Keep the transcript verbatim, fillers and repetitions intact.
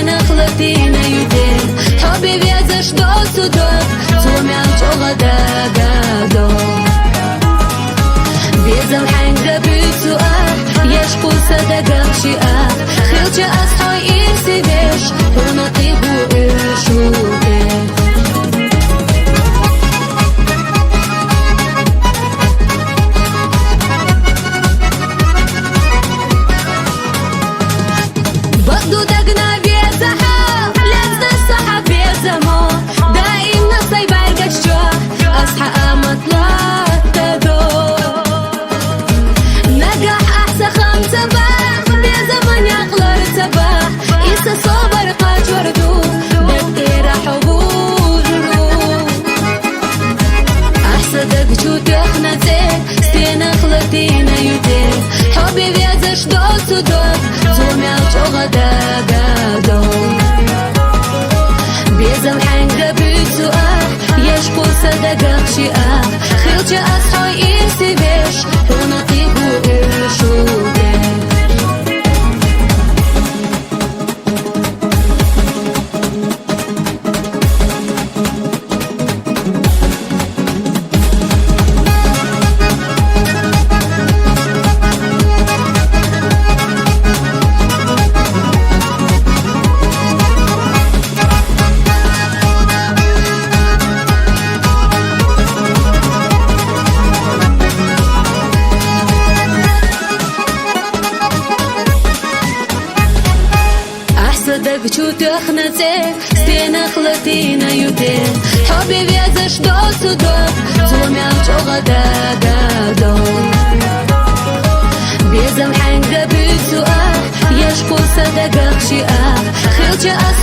Нахлатина юте, хьо бевезаш доцу дог, цу мел чӀогӀа дагадо. Безам хӀанга буьйцу ахь, еш кхуса дагахчи ахь, хилча ас хьо ирси веш, хьуна кхибу уьшуте. Бакъду дагна везахьа, лезна сахьа безамо, даимна сай бӀаргаш чо, ас хьа амат латтадо. Нагахь ахьса хам ца бахь, безама някълар ца бахь, иса собар къачвар ду, бетӀера хьо вужру. Ахьса даг чу тӀехна цӀе, стенахлатина юте, хьо бевезаш доцу дог, цу мел чӀогӀа дагадо. Безам хӀанга буьйцу ахь, еш кхуса дагахчи ахь, хилча ас хьо ирси веш, хьуна кхибу уьшуте. Ахьса даг чу тӀехна цӀе, стенахлатина юте, хьо бевезаш доцу дог, цу мел чӀогӀа дагадо. Безам хӀанга буьйцу ахь, еш кхуса дагахчи ахь, хилча ас